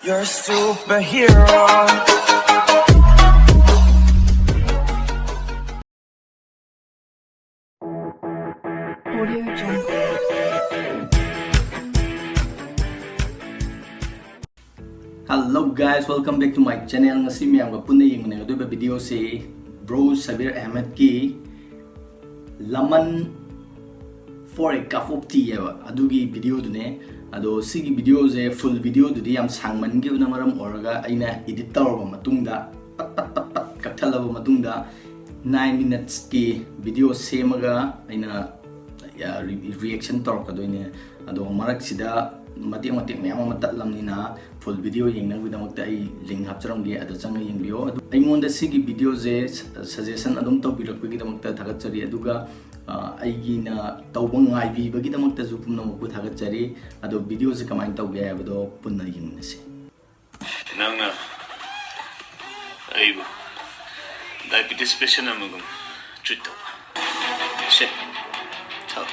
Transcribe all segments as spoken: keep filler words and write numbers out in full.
You're a superhero. Hello guys, welcome back to my channel. ꯉꯁꯤ ꯃꯌꯥꯝꯒ ꯄꯨꯟꯅ ꯌꯦꯡꯃꯤꯟꯅꯒꯗꯣꯏꯕ video ꯁꯤ Bro Shabir Ahmed ꯀꯤ Laman for a Cup of Tea ꯍꯥꯏꯕ ꯑꯗꯨꯒꯤ video ꯗꯨꯅꯦ꯫ ꯑꯗꯣ ꯁꯤꯒꯤ video ꯁꯦ full video ꯗꯨꯗꯤ ꯌꯥꯝ ꯁꯥꯡꯃꯟꯈꯤꯕꯅ ꯃꯔꯝ ꯑꯣꯏꯔꯒ ꯑꯩꯅ edit ꯇꯧꯔꯕ ꯃꯇꯨꯡꯗ ꯄꯠ ꯄꯠ ꯄꯠ ꯄꯠ ꯀꯛꯊꯠꯂꯕ ꯃꯇꯨꯡꯗ nine minutes ꯀꯤ video ꯁꯦꯝꯃꯒ ꯑꯩꯅ, ꯑ, re-, reaction ꯇꯧꯔꯛꯀꯗꯣꯏꯅꯦ꯫ ꯑꯗꯣ ꯃꯔꯛꯁꯤꯗ ꯃꯇꯦꯛ ꯃꯇꯦꯛ ꯃꯌꯥꯝ ꯑꯃ ꯇꯠꯂꯝꯅꯤꯅ full video ꯌꯦꯡꯅꯕꯒꯤꯗꯃꯛꯇ ꯑꯩ link ꯍꯥꯞꯆꯔꯝꯒꯦ, ꯑꯗ ꯆꯪꯉ ꯌꯦꯡꯕꯤꯌꯣ꯫ ꯑꯗꯣ ꯑꯩꯉꯣꯟꯗ ꯁꯤꯒꯤ video ꯁꯦ ꯁ-, suggestion ꯑꯗꯨꯝ ꯇꯧꯕꯤꯔꯛꯄꯒꯤꯗꯃꯛꯇ ꯊꯥꯒꯠꯆꯔꯤ꯫ ꯑꯗꯨꯒ, ꯑ, ꯑꯩꯒꯤꯅ ꯇꯧꯕ ꯉꯥꯏꯕꯤꯕꯒꯤꯗꯃꯛꯇꯁꯨ ꯄꯨꯝꯅꯃꯛꯄꯨ ꯊꯥꯒꯠꯆꯔꯤ꯫ ꯑꯗꯣ video ꯁꯦ ꯀꯃꯥꯏꯅ ꯇꯧꯒꯦ ꯍꯥꯏꯕꯗꯣ ꯄꯨꯟꯅ ꯌꯦꯡꯃꯤꯟꯅꯁꯤ꯫ ꯅꯪꯅ ꯑꯩꯕꯨ diabetes patient ꯑꯃꯒꯨꯝ treat ꯇꯧꯕ꯫ ꯁꯦ, ꯊꯛ꯫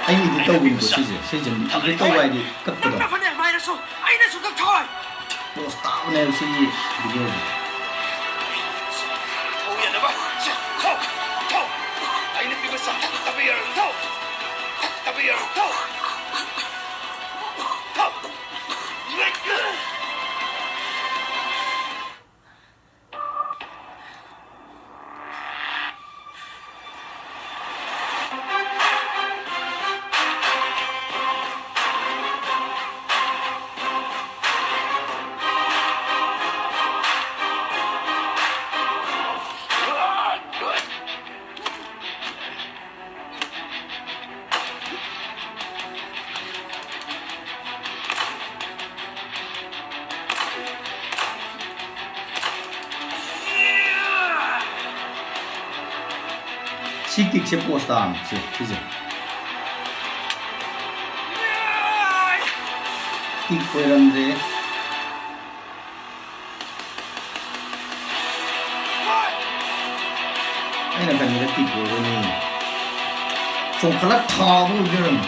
ꯑꯩꯅ edit ꯇꯧꯕꯅꯤꯀꯣ ꯁꯤꯁꯦ꯫ ꯁꯤꯁꯦ edit ꯇꯧꯕ ꯍꯥꯏꯗꯤ ꯀꯛꯄꯗꯣ꯫ ꯅꯪꯅ ꯐꯅꯦꯛ ꯃꯥꯏꯔꯁꯨ ꯑꯩꯅꯁꯨ ꯀꯛꯊꯣꯏ꯫ Pose ꯇꯥꯕꯅꯦꯕ ꯁꯤꯒꯤ video ꯁꯦ꯫ ꯊꯧ ꯌꯥꯅꯕ꯫ ꯁꯦ, ꯊꯧ, ꯊꯧ꯫ ꯑꯩꯅ ꯄꯤꯕ ꯆꯥꯛ ꯊꯛꯇꯕ ꯌꯥꯔꯣꯏ꯫ ꯊꯧ꯫ ꯊꯛꯇꯕ ꯌꯥꯔꯣꯏ꯫ ꯊꯧ꯫ ꯊꯧ꯫ ꯁꯤ kick ꯁꯦ pose ꯇꯥꯕꯅꯤ, ꯁꯤ, ꯁꯤꯁꯦ꯫ Kick ꯑꯣꯏꯔꯝꯗ꯭ꯔꯦ꯫ ꯑꯩꯅ ꯈꯟꯕꯗ kick ꯑꯣꯏꯔꯅꯤ꯫ ꯆꯣꯡꯈꯠꯂ ꯊꯥꯕ ꯑꯣꯏꯗꯣꯏꯔꯝꯃꯤ꯫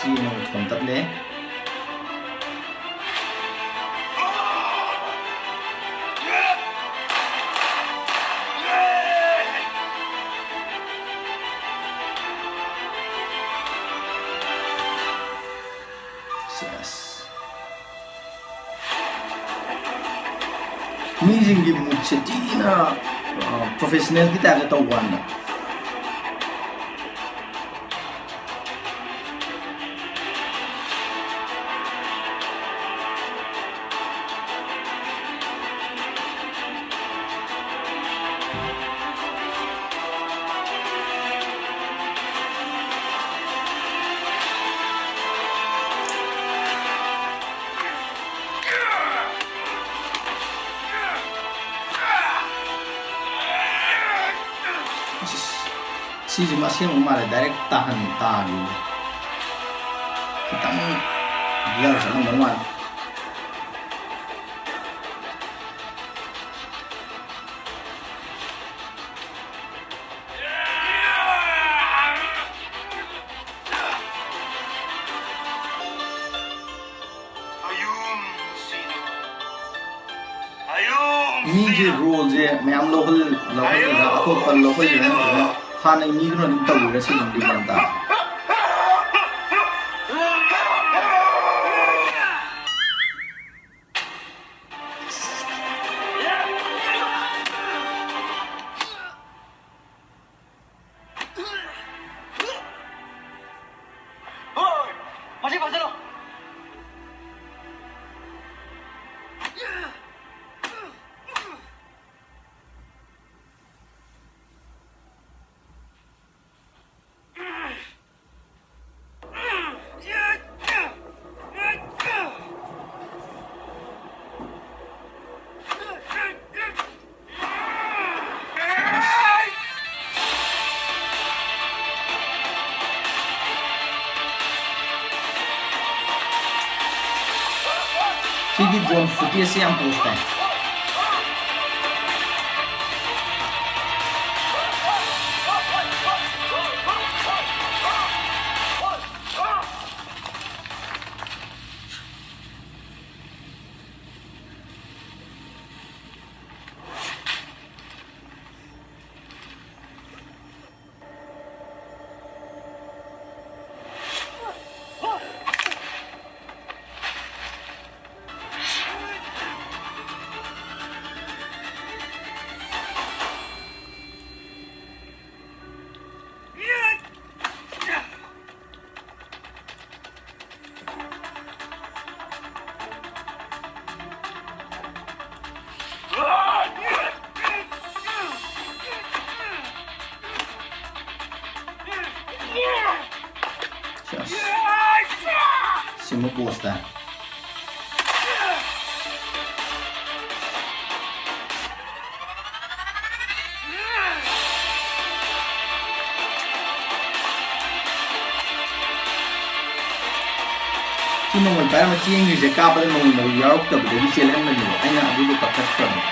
ꯁꯤ ꯑꯃꯨꯛ ꯊꯣꯝꯇꯠꯂꯦ꯫ ꯁꯦꯁ꯫ ꯃꯤꯁꯤꯡꯒꯤ ꯃꯨꯠꯁꯦ ꯊꯤꯅ, ꯑ, professionalꯒꯤ typeꯇ ꯇꯧꯕ ꯋꯥꯅꯤꯗ꯫ ꯑꯁ, ꯁꯤꯁꯤꯃ ꯑꯁꯦꯡꯕ ꯃꯥꯜꯂꯦ, direct ꯇꯥꯍꯟ-, ꯇꯥꯈꯤꯕ꯫ ꯈꯤꯇꯪ blur ꯆꯠꯂꯝꯗꯧ ꯃꯥꯜꯂꯦ꯫ ꯃꯤꯒꯤ roleꯁꯦ ꯃꯌꯥꯝ ꯂꯧꯍꯜ-, ꯂꯧꯍꯜꯂꯤꯔ, ꯑꯇꯣꯞꯄ ꯂꯧꯍꯜꯂꯤꯔ, ꯅꯠꯇ꯭ꯔꯒ ꯍꯥꯟꯅꯒꯤ ꯃꯤꯗꯨꯅ ꯑꯗꯨꯝ ꯇꯧꯔꯤꯔ, ꯁꯤꯁꯤꯃꯗꯤ ꯒ꯭ꯌꯥꯟ ꯇꯥꯗꯦ꯫ ꯃꯁꯤ ꯐꯥꯖꯤꯜꯂꯣ꯫ ꯁꯤꯒꯤ drone footageꯁꯦ ꯌꯥꯝ post ꯇꯥꯏ꯫ ꯀꯩꯅꯣ ꯄꯣꯁꯇ꯫ ꯁꯤ ꯅꯣꯡꯃꯩ ꯄꯥꯏꯔꯝꯃ ꯆꯦꯟꯈ꯭ꯔꯤꯁꯦ, ꯀꯥꯞꯄꯗ ꯅꯣꯡꯃꯩ ꯃꯔꯨ ꯌꯥꯎꯔꯛꯇꯕꯗꯒꯤ ꯆꯦꯜꯍꯟꯕꯅꯦꯕ꯫ ꯑꯩꯅ ꯑꯗꯨꯗꯣ ꯀꯛꯊꯠꯈ꯭ꯔꯕꯅꯦ꯫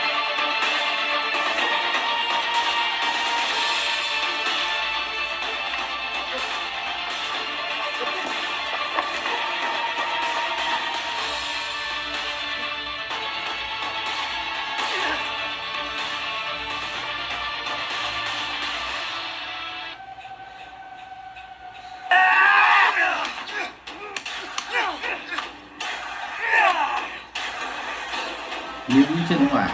ꯃ꯭ꯌꯨꯖꯤꯛꯁꯦ ꯅꯨꯡꯉꯥꯏ꯫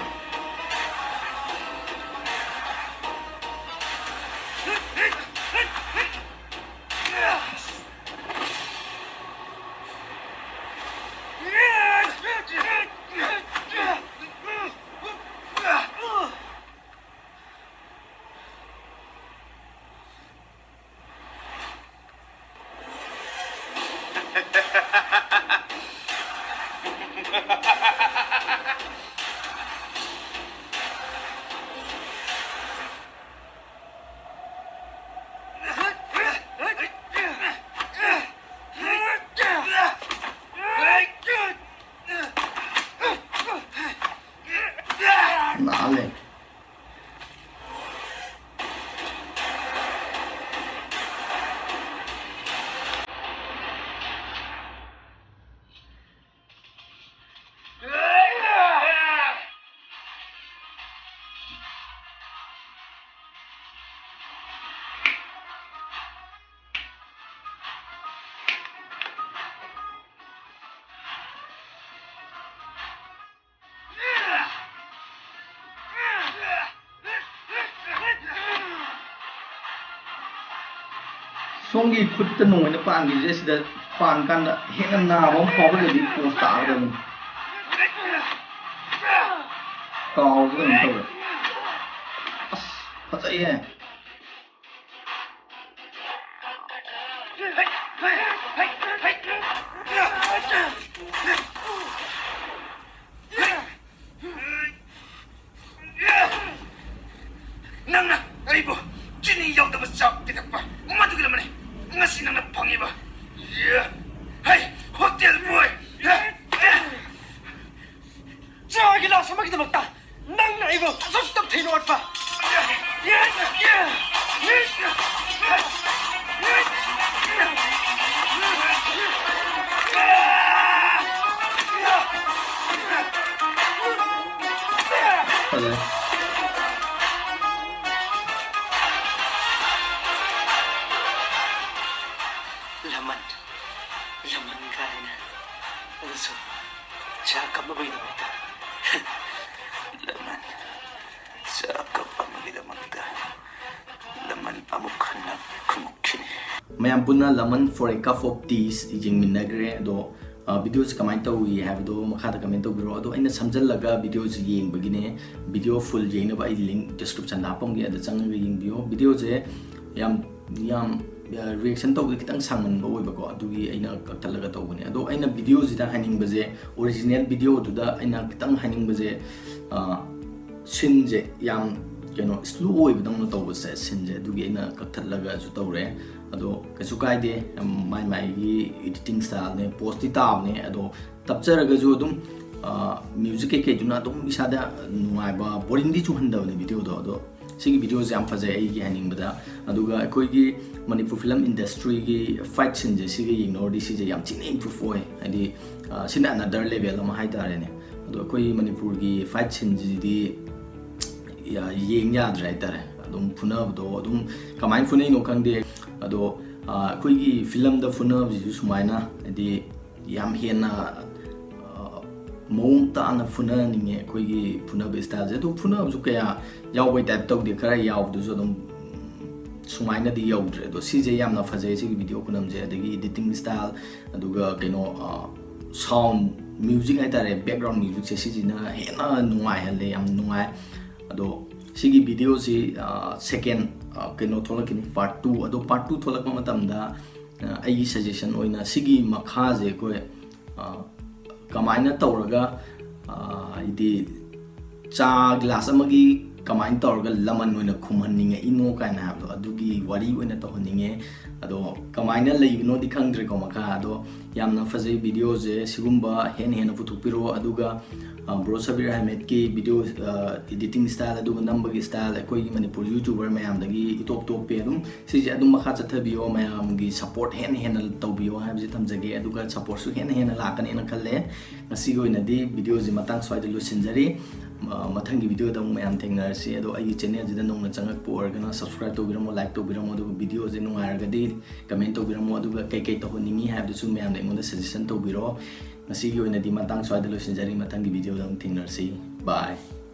ꯅꯥꯜꯂꯦ꯫ ꯁꯣꯝꯒꯤ ꯈꯨꯠꯇ ꯅꯣꯡꯃꯩꯅ ꯄꯥꯟꯈꯤꯕꯁꯦ, ꯁꯤꯗ ꯄꯥꯟꯀꯥꯟꯗ ꯍꯦꯟꯅ ꯅꯥꯕ ꯑꯃ ꯐꯥꯎꯕꯗꯗꯤ ꯄꯣꯁ ꯇꯥꯒꯗꯕꯅꯤ꯫ ꯀꯥꯎꯕ ꯀꯩꯅꯣ ꯇꯧꯔꯦ꯫ ꯑꯁ, ꯐꯖꯩꯍꯦ꯫ ꯅꯪꯅ ꯑꯩꯕꯨ ꯆꯤꯅꯤ ꯌꯥꯎꯗꯕ ꯆꯥꯛ ꯄꯤꯊꯛꯄ, ꯃꯗꯨꯒꯤꯗꯃꯛꯅꯤ ꯉꯁꯤ ꯅꯪꯅ ꯐꯪꯉꯤꯕ꯫ ꯍꯩ, ꯍꯣꯇꯦꯜ ꯕꯣꯏ꯫ ꯆꯥ ꯒꯤꯂꯥꯁ ꯑꯃꯒꯤꯗꯃꯛꯇ ꯅꯪꯅ ꯑꯩꯕꯨ ꯑꯁꯨꯛ ꯇꯝꯊꯤꯅ ꯑꯣꯠꯄ꯫ ꯐꯖꯩ꯫ ꯂꯃꯟ, ꯂꯃꯟ ꯀꯥꯏꯅ꯫ ꯑꯗꯨꯁꯨ ꯆꯥ ꯀꯞ ꯑꯃꯒꯤꯗꯃꯛꯇ꯫ ꯂꯃꯟ, ꯆꯥ ꯀꯞ ꯑꯃꯒꯤꯗꯃꯛꯇ ꯂꯃꯟ ꯑꯃꯨꯛ ꯍꯟꯅ ꯈꯨꯝꯃꯛꯈꯤꯅꯤ꯫ ꯃꯌꯥꯝ ꯄꯨꯟꯅ Laman for a Cup of Tea ꯌꯦꯡꯃꯤꯟꯅꯈ꯭ꯔꯦ꯫ ꯑꯗꯣ, ꯑ, videoꯁꯤ ꯀꯃꯥꯏꯅ ꯇꯧꯏ ꯍꯥꯏꯕꯗꯣ ꯃꯈꯥꯗ comment ꯇꯧꯕꯤꯔꯣ꯫ ꯑꯗꯣ ꯑꯩꯅ ꯁꯝꯖꯜꯂꯒ videoꯁꯤ ꯌꯦꯡꯕꯒꯤꯅꯦ꯫ Video full ꯌꯦꯡꯅꯕ ꯑꯩ link descriptionꯗ ꯍꯥꯞꯄꯝꯒꯦ, ꯑꯗ ꯆꯪꯉꯒ ꯌꯦꯡꯕꯤꯌꯣ꯫ Videoꯁꯦ ꯌꯥꯝ, ꯌꯥꯝ, ꯑ, reaction ꯇꯧꯕꯗ ꯈꯤꯇꯪ ꯁꯥꯡꯃꯟꯕ ꯑꯣꯏꯕꯀꯣ, ꯑꯗꯨꯒꯤ ꯑꯩꯅ ꯀꯛꯊꯠꯂꯒ ꯇꯧꯕꯅꯦ꯫ ꯑꯗꯣ ꯑꯩꯅ videoꯁꯤꯗ ꯍꯥꯏꯅꯤꯡꯕꯁꯦ, original videoꯗꯨꯗ ꯑꯩꯅ ꯈꯤꯇꯪ ꯍꯥꯏꯅꯤꯡꯕꯁꯦ, ꯑ, sceneꯁꯦ ꯌꯥꯝ, ꯀꯩꯅꯣ, slow ꯑꯣꯏꯕꯗꯧꯅ ꯇꯧꯕꯁꯦ, sceneꯁꯦ, ꯑꯗꯨꯒꯤ ꯑꯩꯅ ꯀꯛꯊꯠꯂꯒꯁꯨ ꯇꯧꯔꯦ꯫ ꯑꯗꯣ ꯀꯩꯁꯨ ꯀꯥꯏꯗꯦ, ꯌꯥꯝ ꯃꯥꯏ ꯃꯥꯏꯒꯤ editing styleꯅꯦ, poseꯇꯤ ꯇꯥꯕꯅꯦ, ꯑꯗꯣ ꯇꯞꯆꯔꯒꯁꯨ ꯑꯗꯨꯝ, ꯑ, music ꯀꯩꯀꯩꯗꯨꯅ ꯑꯗꯨꯝ ꯏꯁꯥꯗ ꯅꯨꯡꯉꯥꯏꯕ, boringꯗꯤ ꯆꯨꯍꯟꯗꯕꯅꯦ videoꯗꯣ꯫ ꯑꯗꯣ ꯁꯤꯒꯤ videoꯁꯦ ꯌꯥꯝ ꯐꯖꯩ ꯑꯩꯒꯤ ꯍꯥꯏꯅꯤꯡꯕꯗ꯫ ꯑꯗꯨꯒ ꯑꯩꯈꯣꯏꯒꯤ ꯃꯅꯤꯄꯨꯔ film industryꯒꯤ fight sceneꯁꯦ ꯁꯤꯒ ꯌꯦꯡꯅꯧꯔꯗꯤ ꯁꯤꯁꯦ ꯌꯥꯝ ꯊꯤꯅ improve ꯑꯣꯏ꯫ ꯍꯥꯏꯗꯤ, ꯑ, ꯁꯤꯅ another level ꯑꯃ ꯍꯥꯏꯇꯥꯔꯦꯅꯦ꯫ ꯑꯗꯣ ꯑꯩꯈꯣꯏ ꯃꯅꯤꯄꯨꯔꯒꯤ fight sceneꯁꯤꯗꯤ ꯌꯥ-, ꯌꯦꯡ ꯌꯥꯗ꯭ꯔꯦ ꯍꯥꯏꯇꯥꯔꯦ꯫ ꯑꯗꯨꯝ ꯐꯨꯅꯕꯗꯣ ꯑꯗꯨꯝ ꯀꯃꯥꯏꯅ ꯐꯨꯅꯩꯅꯣ ꯈꯪꯗꯦ꯫ ꯑꯗꯣ, ꯑ, ꯑꯩꯈꯣꯏꯒꯤ filmꯗ ꯐꯨꯅꯕꯁꯤꯁꯨ ꯁꯨꯃꯥꯏꯅ, ꯍꯥꯏꯗꯤ, ꯌꯥꯝ ꯍꯦꯟꯅ, ꯑ, ꯃꯑꯣꯡ ꯇꯥꯅ ꯐꯨꯅꯅꯤꯡꯉꯦ ꯑꯩꯈꯣꯏꯒꯤ ꯐꯨꯅꯕ styleꯁꯦ꯫ ꯑꯗꯨ ꯐꯨꯅꯕꯁꯨ ꯀꯌꯥ ꯌꯥꯎꯕꯩ type ꯇꯧꯗꯦ, ꯈꯔ ꯌꯥꯎꯕꯗꯨꯁꯨ ꯑꯗꯨꯝ ꯁꯨꯃꯥꯏꯅꯗꯤ ꯌꯧꯗ꯭ꯔꯦ꯫ ꯑꯗꯣ ꯁꯤꯁꯦ ꯌꯥꯝꯅ ꯐꯖꯩ, ꯁꯤꯒꯤ video ꯈꯨꯅꯝꯁꯦ꯫ ꯑꯗꯒꯤ editing style, ꯑꯗꯨꯒ ꯀꯩꯅꯣ, ꯑ, sound, music ꯍꯥꯏꯇꯥꯔꯦ, background musicꯁꯦ ꯁꯤꯁꯤꯅ ꯍꯦꯟꯅ ꯅꯨꯡꯉꯥꯏꯍꯜꯂꯦ, ꯌꯥꯝ ꯅꯨꯡꯉꯥꯏ꯫ ꯑꯗꯣ ꯁꯤꯒꯤ videoꯁꯤ, ꯑ, second, ꯑ, ꯀꯩꯅꯣ ꯊꯣꯛꯂꯛꯈꯤꯅꯤ, part two꯫ ꯑꯗꯣ part two ꯊꯣꯛꯂꯛꯄ ꯃꯇꯝꯗ ꯑ, ꯑꯩꯒꯤ suggestion ꯑꯣꯏꯅ ꯁꯤꯒꯤ ꯃꯈꯥꯁꯦ ꯑꯩꯈꯣꯏ, ꯑ, ꯀꯃꯥꯏꯅ ꯇꯧꯔꯒ, ꯑ, ꯍꯥꯏꯗꯤ ꯆꯥ ꯒꯤꯂꯥꯁ ꯑꯃꯒꯤ ꯀꯃꯥꯏꯅ ꯇꯧꯔꯒ ꯂꯃꯟ ꯑꯣꯏꯅ ꯈꯨꯝꯍꯟꯅꯤꯡꯉꯛꯏꯅꯣ ꯀꯥꯏꯅ ꯍꯥꯏꯕꯗꯣ, ꯑꯗꯨꯒꯤ ꯋꯥꯔꯤ ꯑꯣꯏꯅ ꯇꯧꯍꯟꯅꯤꯡꯉꯦ꯫ ꯑꯗꯣ ꯀꯃꯥꯏꯅ ꯂꯩꯕꯅꯣꯗꯤ ꯈꯪꯗ꯭ꯔꯦꯀꯣ ꯃꯈꯥ꯫ ꯑꯗꯣ ꯌꯥꯝꯅ ꯐꯖꯩ videoꯁꯦ, ꯁꯤꯒꯨꯝꯕ ꯍꯦꯟꯅ ꯍꯦꯟꯅ ꯄꯨꯊꯣꯛꯄꯤꯔꯛꯑꯣ꯫ ꯑꯗꯨꯒ, ꯑ, bro ꯁꯕꯤꯔ ꯑꯍꯃꯦꯗꯀꯤ video, ꯑ, editing style ꯑꯗꯨꯒ ꯅꯝꯕꯒꯤ style ꯑꯩꯈꯣꯏꯒꯤ ꯃꯅꯤꯄꯨꯔ YouTuber ꯃꯌꯥꯝꯗꯒꯤ ꯏꯇꯣꯞ ꯇꯣꯞꯄꯦ꯫ ꯑꯗꯨꯝ ꯁꯤꯁꯦ ꯑꯗꯨꯝ ꯃꯈꯥ ꯆꯠꯊꯕꯤꯌꯣ, ꯃꯌꯥꯝꯒꯤ support ꯍꯦꯟꯅ ꯍꯦꯟꯅ ꯇꯧꯕꯤꯌꯣ ꯍꯥꯏꯕꯁꯦ ꯊꯝꯖꯒꯦ꯫ ꯑꯗꯨꯒ supportꯁꯨ ꯍꯦꯟꯅ ꯍꯦꯟꯅ ꯂꯥꯛꯀꯅꯦꯅ ꯈꯜꯂꯦ꯫ ꯉꯁꯤꯒꯤ ꯑꯣꯏꯅꯗꯤ videoꯁꯦ ꯃꯇꯥꯡ ꯁ꯭ꯋꯥꯏꯗ ꯂꯣꯏꯁꯤꯟꯖꯔꯤ꯫ ꯑ, ꯃꯊꯪꯒꯤ videoꯗ ꯑꯃꯨꯛ ꯃꯌꯥꯝ ꯊꯦꯡꯅꯔꯁꯤ꯫ ꯑꯗꯣ ꯑꯩꯒꯤ channelꯁꯤꯗ ꯅꯧꯅ ꯆꯪꯉꯛꯄ ꯑꯣꯏꯔꯒꯅ subscribe ꯇꯧꯕꯤꯔꯝꯃꯣ, like ꯇꯧꯕꯤꯔꯝꯃꯣ, ꯑꯗꯨꯒ videoꯁꯦ ꯅꯨꯡꯉꯥꯏꯔꯒꯗꯤ comment ꯇꯧꯕꯤꯔꯝꯃꯣ, ꯑꯗꯨꯒ ꯀꯩꯀꯩ ꯇꯧꯍꯟꯅꯤꯡꯉꯤ ꯍꯥꯏꯕꯗꯨꯁꯨ ꯃꯌꯥꯝꯅ ꯑꯩꯉꯣꯟꯗ suggestion ꯇꯧꯕꯤꯔꯣ꯫ ꯉꯁꯤꯒꯤ ꯑꯣꯏꯅꯗꯤ ꯃꯇꯥꯡ ꯁ꯭ꯋꯥꯏꯗ ꯂꯣꯏꯁꯤꯟꯖꯔꯤ꯫ ꯃꯊꯪꯒꯤ videoꯗ ꯑꯃꯨꯛ ꯊꯦꯡꯅꯔꯁꯤ꯫ Bye꯫